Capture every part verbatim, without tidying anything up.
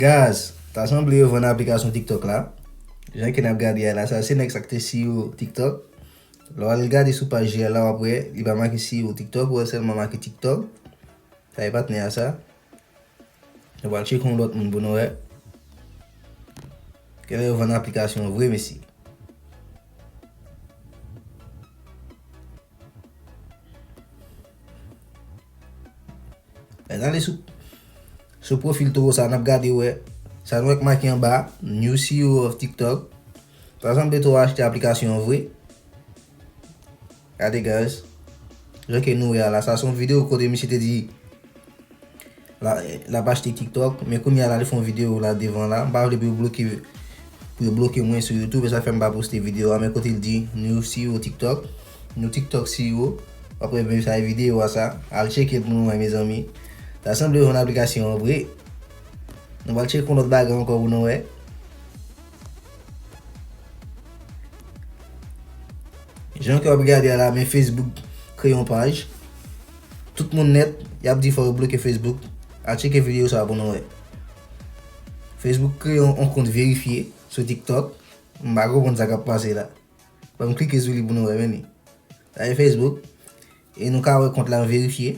Guys, ta sanble yo vann aplikasyon TikTok la. Jan ke n ap gade a la, sa se nèg sa k te C E O TikTok. Lè w al gade sou paj li a la, w ap wè, li pa make C E O TikTok, ou wè sèlman make TikTok. Sa e patnè a sa. Nou pral tcheke yon lòt moun pou nou wè. Genlè yo vann aplikasyon vre, mesye. Lè n ale sou, sou pwofil towo sa, n ap gade wè. Sa nou wè k make anba, New C E O of TikTok. Sa sanble towo achte aplikasyon an vre. Gade, guys. Jan ke nou wè a la, sa se yon videyo kote misye te di l a, l ap achte TikTok, men kounye a la, li fè yon videyo la devan la. M pa vle pou yo bloke, pou yo bloke mwen sou YouTube, e sa fè m pa poste videyo a, men kote l di, New C E O TikTok, New TikTok C E O, w ap wè men sa videyo a sa, al tcheke l pou nou wè, mezanmi. Sa sanble yo vann aplikasyon an vre. Nou pral tcheke yon lòt bagay ankò pou nou wè. Jan ke w ap gade a la, men Facebook kreye yon paj. Tout moun nèt, y ap di fò yo bloke Facebook. Al tcheke videyo sa pou nou wè. Facebook kreye yon, yon kont verifye sou TikTok. M pa konprann sa k ap pase la. Ban m klike sou li pou nou wè, men li. Sa e Facebook. E nou ka wè kont la verifye.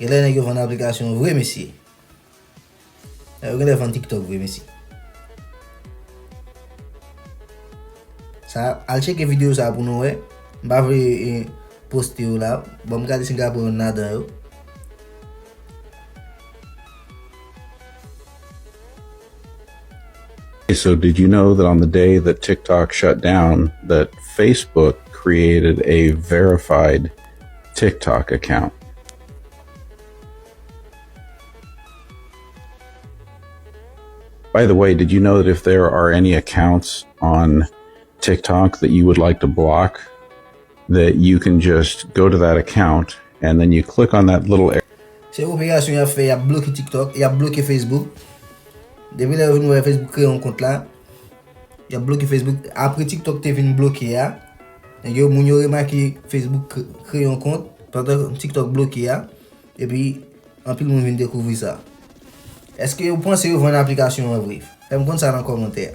Genlè nèg yo vann aplikasyon vre, mesye. Nèg yo genlè vann TikTok vre, mesye. Sa, al tcheke videyo sa pou nou wè. M pa vle, eh, poste yo la. Ban m gade si m ka pran youn ladan yo. So did you know that on the day that TikTok shut down, that Facebook created a verified TikTok account? By the way, did you know that if there are any accounts on TikTok that you would like to block, that you can just go to that account and then you click on that little Se operasyon y ap fè, y ap bloke TikTok, y ap bloke Facebook. Depi lè yo vin wè Facebook kreye yon kont la, y ap bloke Facebook. Apre TikTok te vin bloke a, nèg yo, moun yo remake Facebook kre-, kreye yon kont, pandan TikTok bloke a, epi anpil moun vin dekouvri sa. Èske yo panse yo vann aplikasyon an vre? Fè m konn sa nan kòmantè.